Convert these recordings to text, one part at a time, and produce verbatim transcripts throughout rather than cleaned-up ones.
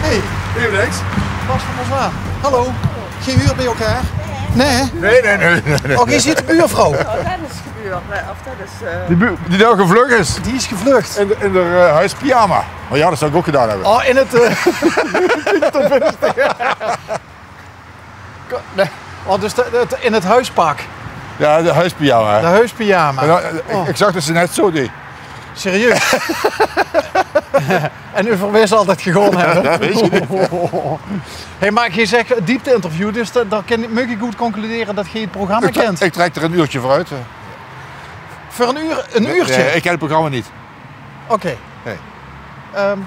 Hey, hey Lex. Bas van der Zwaan. Hallo. Geer huurt bie elkaar? Nee? Nee, nee, nee, nee, nee. Oh, geer zeet de buurvrouw? Oh, det is gebeurd. Nee, of det is, eh, die bu-, die noe gevluch is. Die is gevluch. In de, in de, eh, huispyjama. Mer jao, det zou ik ouk gedaon hebbe. Oh, in het, eh, nee. Oh, dus de, het, in het huispak. Jao, de huispyjama. De huispyjama. En dan, eh, ik, ik zag det ze net zo deej. Serieus? En euver wae zal det gegaon hebbe? Det weit ik neet. Hey, mer geer zegt diepte-interview, dus dan, dan kan ik, maag ik good concludere det geer het programma kent. Ik trek d'r een uurtje veuruit, hè. Veur een uur, een uurtje? Nee, ik ken het programma neet. Oké. Nee. Ehm.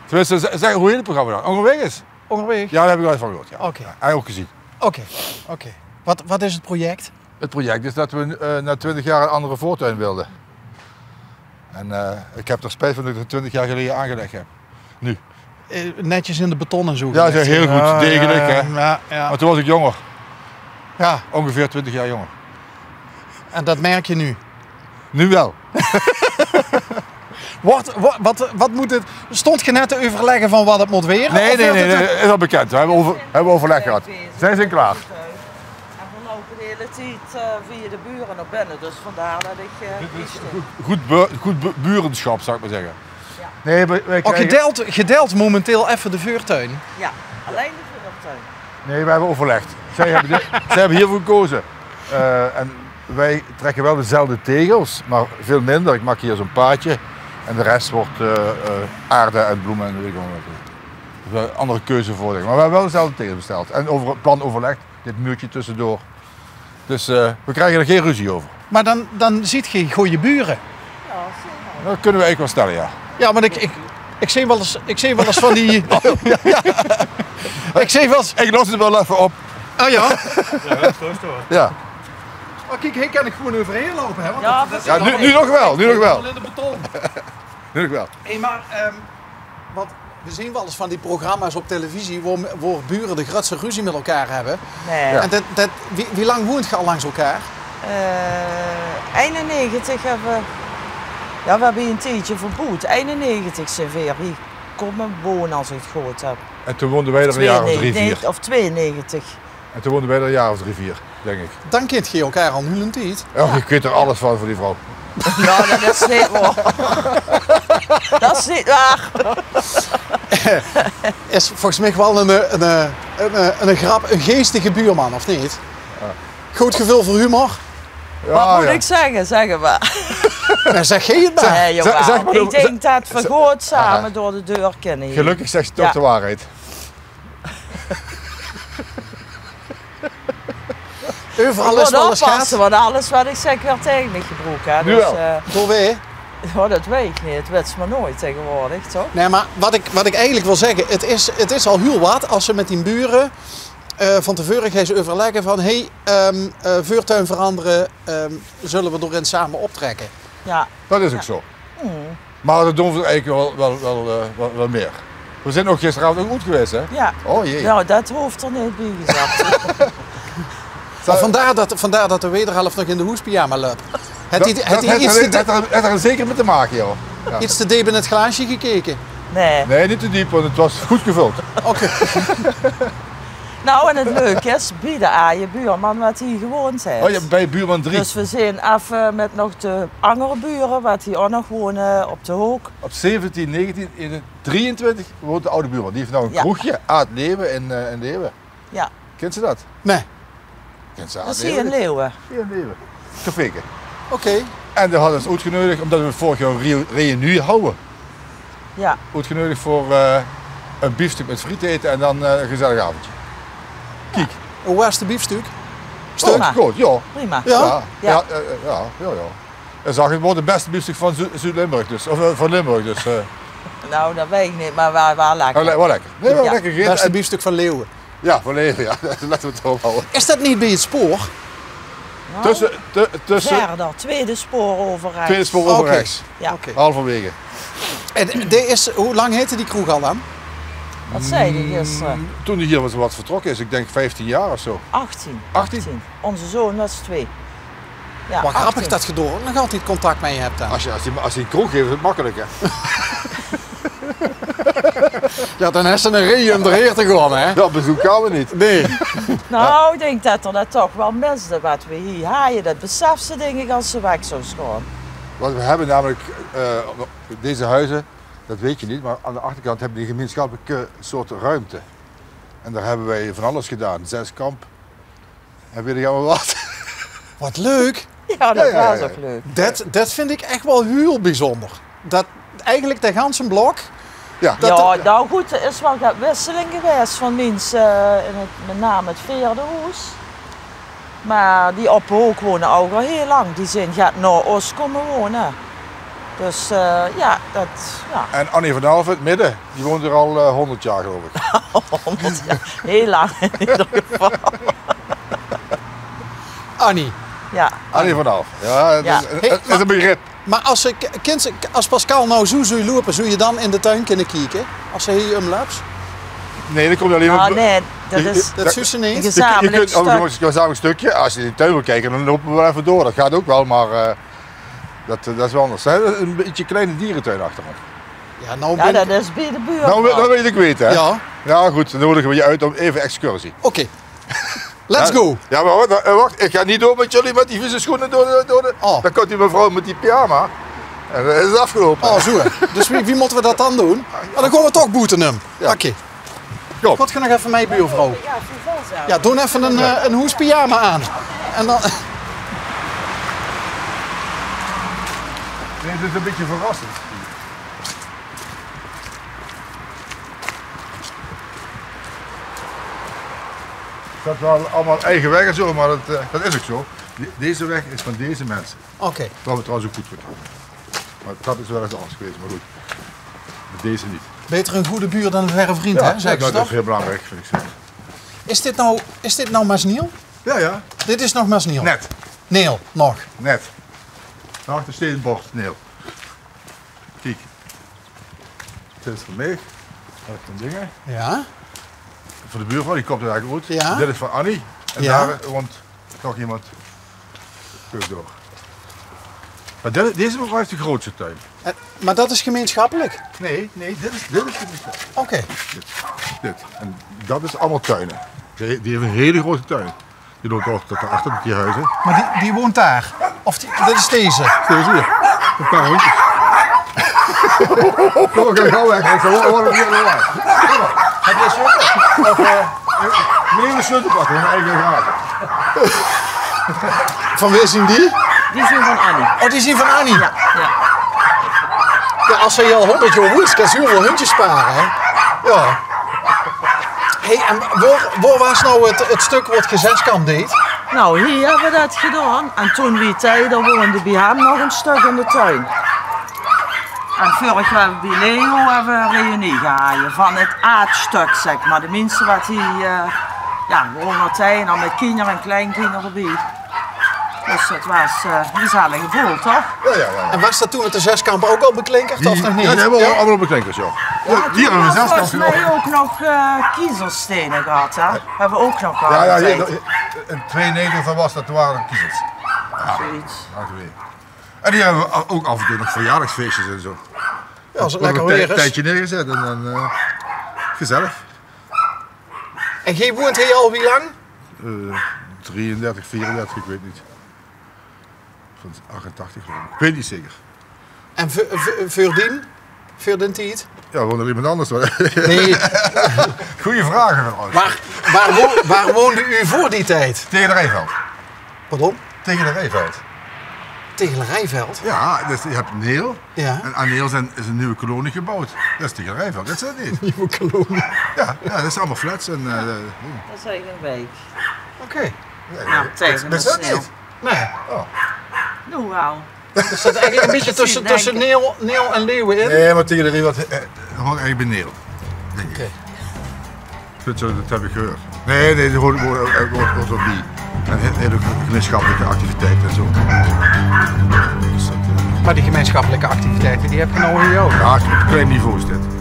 Tenminste, zeg, zeg, hoe heet het programma dan? Ongerwaeg is? Ongerwaeg? Jao, dao heb ik waal van gehuurd, jao. Oké. Jao, en ouk gezeen. Oké, oké. Wat, wat is het project? Het project is det we, eh, na twintig jaor een andere veurtuin wilde. En, eh, ik heb d'r spijt van det ik d'r twintig jaor geleje aangeleg heb. Noe. Eh, netjes in de beton en zo gelegd. Jao, is heel good, degelik, hè. Jao, jao. Mer toen waas ik jonger. Jao. Ongeveer twintig jaor jonger. En det merk geer noe? Noe waal. Waat, wa-, wat, wat moet het, stond geer net te euverlegge van wat het moet waere? Nee, nee, nee, is al bekend. We hebbe euver-, hebbe euverleg gehad. Zij zien klaor. En we loupe de hele tied, eh, via de bure nao binne, dus vandaar det ik, eh, hie stóng. Good, good bu-, good bu-, burenschap, zal ik mer zegge. Jao. Nee, we, we kriege... Oh, geer deilt, geer deilt momenteel effe de veurtuin? Jao, allein de veurtuin. Nee, we hebbe euverlegd. Zij hebbe de, zij hebbe hiervoor gekoze. Eh, en wij trekke wel dezelfde tegels, maar veel minder. Ik maak hier zo'n paadje. En de rest wordt, eh, eh, aarde en bloemen en weet ik allemaal wat. Dus we hebben een andere keuze voor, denk ik. Maar we hebben wel dezelfde tegels besteld. En over het plan overlegd, dit muurtje tussendoor. Dus, eh, we krijgen er geen ruzie over. Maar dan, dan zeet geer goeie bure. Jao, zeker. Dat kunnen we eigenlijk wel stellen, ja. Jao, want ik, ik, ik zeen wel ens, ik zeen wel ens van die... Ik zeen wel ens... Ik los het wel effe op. Oh jao? Jao. Oh, kiek, hie kan ik gewoen euverhaer loupe, hè? Want... Jao, det, det is... Jao, noe, noe nog wel, noe nog wel. In de beton. Noe nog wel. Hey, maar, ehm, want we zeen wel ens van die programma's op televisie wo, wo bure de groetste ruzie met elkaar hebbe. Nee. Jao. En det, det, wie, wie lang woent geer al langs elkaar? Eh, einennegentig hebbe we, jao, we hebbe hie een tiedje verboewd. Einennegentig zeen veer hie kómme wone, as ik het good heb. En toen woonden wij er een jaar of drie, vier. Tweeënnegentig, nee, of tweeënnegentig. En toen woonden wij er een jaar of drie, vier, denk ik. Dan kent geer elkaar al hiel een tied. Och, geer kent er alles van, van die vrouw. Jao, det is neet waor. Det is neet waor. Is volges mich wel een, een, een, een, een grap, een geestige buurman, of neet? Jao. Good geveul veur humor. Jao, wat moet ik zegge? Zeg het maar. Nee, zeg geer het maar. Nee, jawel. Zeg maar, ik denk det we good same door de deur kinne hie. Gelukkig zegt ze toch de waarheid. Euveral is wel ens oppasse, want alles wat ik zeg wuurt taege mich gebroek, hè. Noe dus, wel. Eh, door wae? Jao, det weit ik neet. Det wets se maar noeit taegewoordig, toch? Nee, maar wat ik, wat ik eigenlijk wil zegge, het is, het is al hiel wat as ze met die bure, eh, van te veure geis euverlegge van, hey, ehm, eh, veurtuin verandere, ehm, zulle we d'r ens same optrekke? Jao. Det is ouk zo. Maar det doon we eigenlijk wel, wel, wel, eh, wel, wel mier. We zeen ouk gisteraovend ouk oet gewaes, hè? Jao. Oh jee. Jao, det hoof d'r neet bie gezag. Maar vandaar det, vandaar det de wederhelf nog in de hoespyjama löp. Het, het, het, het, het, het, het er zeker met te make, joh. Jao. Iets te deep in het glaasje gekeke? Nee. Nee, neet te deep, want het was good gevuld. Oké. Nou, en het leuke is, bie de aaie buurman wat hie gewoond haet. Oh jao, bie buurman drie. Dus we zeen effe met nog de angere bure, wat hie ouk nog wone op de hook. Op zeventien, negentien, in het drieëntwintig woont de oude buurman. Die heeft nou een kroegje, Aad Leeuwen in, eh, in Leeuwen. Jao. Kent ze dat? Nee. Kent ze Aad Leeuwen? Dat is hie in Leeuwen. Hie in Leeuwen. Caféke. Oké. En die hadde os oetgeneudigd, omdat we vorig jaor een reu-, reunie hadde. Jao. Oetgeneudigd veur, eh, een biefstuk met friet ete en dan, eh, een gezellig avondje. Kiek. Hoe waas de biefstuk? Prima. Good, jao. Prima. Jao? Jao, jao, jao, jao. Hae zag: het wordt het beste biefstuk van Zu-, Zuid-Limburg, dus, of, eh, van Limburg, dus, eh. Nou, det weit ik neet, maar waal, waal lekker. Oh, le-, waal lekker. Nee, waal lekker gegete. Beste biefstuk van Leeuwen. Jao, van Leeuwen, jao. Laten we het erop houden. Is det neet bie het spoor? Nou, tussen, tu-, tussen... Verder, tweede spoor euver rechts. Tweede spoor euver rechts. Oké. Jao. Oké. Halverwege. En die is, hoe lang heette die kroeg al dan? Wat zei die gisteren? Mm, toen die hier was, wat vertrokken is, ik denk vijftien jaar of zo. Achttien. Achttien? Achttien. Onze zoon was twee. Jao, wat grappig det geer dao nog altied contact mei hebt dan. As je, as die, as die kroeg heeft, is het makkelijker. Jao, dan hes se 'n reje um d'r heer te gaon, hè? Jao, bezeuk kouwe neet. Nae. Nou, ich dink det d'r det toch waal misde wat we hie haje. Det besefs se, dink ich, es se weg zous gaon. Want we hebbe namelik, eh, deze huize, det weits se neet, mer aan de achterkant hebbe die gemeenschappelijke soort ruimte. En daar hebben wij van alles gedaan. Zeskamp. En weet ik allemaal wat. Wat leuk. Jao, det waas ouch leuk. Det, det vind ik ech waal hiel bezunjer. Det eigelik de ganse blok. Jao. Jao, nou good, d'r is waal get wisseling gewaes van minse, eh, in 't, mit name 't veerde hoes. Mer die op de hook wone ouch al hiel lang. Die zeen get nao ós kómme wone. Dus, eh, jao, det, jao. En Annie van Alphen, midde, die woont d'r al, eh, honderd jaar, geloof ik. Honderd jaar. Hiel lang in ieder geval. Annie. Jao. Annie van Alphen. Jao, det is, is 'n begrip. Mer es se, kins se, es Pascal nou zoe zouw loupe, zouw se dan in de tuin kinne kieke? Es se hie umlöps? Nae, dan kóms se allein mer... Nae, det is... Det zuus se neet. Je kunt, oh, je maakt een gezamenlijk stukje. Als je in de tuin wil kijken, dan lopen we wel even door. Dat gaat ook wel, maar, eh, dat, eh, dat is wel anders. Ze hebben een beetje kleine dierentuin achter ons. Jao, det is bie de buurt. Nou, dat wil ik weten, hè? Jao. Ja, goed, dan nodigen we je uit om even excursie. Oké. Let's go. Ja, maar wacht, eh, wacht, ik ga niet door met jullie met die vieze schoenen door de, door de... Oh. Dan komt die mevrouw met die pyjama. En dan is het afgelopen. Oh, zoe. Dus wie, wie mótte we det dan doon? Oh, dan gaon we toch boete um. Jao. Oké. Kóm. Gaot geer nog effe mei, buurvrouw? Jao, doon effe ein, eh, ein hoespyjama aan. En dan... Dit is een beetje verrassend. Dat wel allemaal eigen weg en zo, maar dat, eh, dat is ook zo. De-, deze weg is van deze mensen. Oké. Waar we trouwens ook goed voor doen. Maar dat is wel eens anders geweest, maar goed. Met deze niet. Beter een goede buur dan een verre vriend, hè, zègke ze toch? Ja, dat is heel belangrijk, vind ik zelf. Is dit nou, is dit nou Maas Neil? Ja, ja. Dit is nog Maas Neil? Net. Neil, nog. Net. Achter steeds bord, Neil. Kiek. Dit is van mich. Dat is van Dinge. Ja. Van de buurvrouw, die komt er eigenlijk uit. Ja. Dit is van Annie. En daar woont nog iemand. Kijk door. Maar de-, deze mevrouw heeft de grootste tuin. Eh, maar dat is gemeenschappelijk? Nee, nee, dit is, dit is gemeenschappelijk. Oké. Dit, dit. En dat is allemaal tuinen. Die, die heeft een hele grote tuin. Die loopt ook tot achter die huizen. Maar die, die woont daar? Of die, dat is deze? Deze hier. Een paar hondjes. Kom, we gaan gauw weg, want ze horen, horen het hier allemaal. Kom maar. Heb je een sleutel? Of, eh, meneer de sleutel pakken, hun eigen garage. Van wae zien die? Die zien van Annie. Oh, die zien van Annie? Ja, ja. Ja, es ze al honderd jaor woont, kan ze hiel väöl hundjes spare, hè? Ja. Hey, en waor, waor waas nou 't, 't stök wat geer zeskamp deej? Nou, hie höbbe we det gedaon. En toen wie Tij d'r woonde, bie häöm nog ein stök in de tuin. En vörig jaor höbbe we bie Leo höbbe we ein reunie gehaje van 't aadstök, zeg maar. De minse wat hie, eh, ja, woonde, Tij, dan mit kinjer en kleinkinjer d'rbie. Dus det waas, eh, ein gezellige boel, toch? Ja, ja, ja, ja. En waas det toen mit de zeskamp ouch al beklinkerd, of nog neet? Ja, die höbbe we allemaal beklinkerd, ja. Ja, hie höbbe we zeskamp volges mich ouch nog, eh, kiezelstene gehad, hè? Höbbe we ouch nog gehad. Ja, ja, hie, in tweeënnegentig waas det, toen wore det kiezels. Ja, zoiets. En hie höbbe we ouch af en toe nog verjaardagsfeestjes en zo. Ja, es 't lekker weer is. Ein tijdje neergezet en dan, eh, gezellig. En geer woont hie al wie lang? Eh, drieëndertig, vierendertig, ik weet niet. Van achtentachtig, geloof ik. Ik weet niet zeker. En veur, veur, veur dien? Veur dien tied? Ja, woonde er iemand anders, hoor. Nee. Goeie vraag, trouwens. Maar waar wo-, waar woonde u voor die tijd? Tegen de Rijveld. Pardon? Tegen de Rijveld. Tegen de Rijveld? Ja, dus je hebt Neel. Ja. En aan Neel zijn, is een nieuwe kolonie gebouwd. Dat is tegen de Rijveld, dat is het niet. Nieuwe kolonie. Ja, ja, dat is allemaal flats en, eh, ja. Dat is eigen wijk. Oké. Ja, tegen de Neel. Nee. Oh. Noe waal. Dus det is eigelik ein bietje tösse, tösse Neel, Neel en Leeuwen in? Nee, maar tegen de Rijveld, eh, gewoon eigenlijk bij Neel, denk ik. Oké. Zoiets, dat heb ik gehoord. Nee, nee, die hoort, hoort, hoort, hoort er ook bij. En heel, heel veel gemeenschappelijke activiteiten en zo. Dus dat, eh, maar die gemeenschappelijke activiteiten, die heb je nou hier ook? Ja, op klein niveau is dit.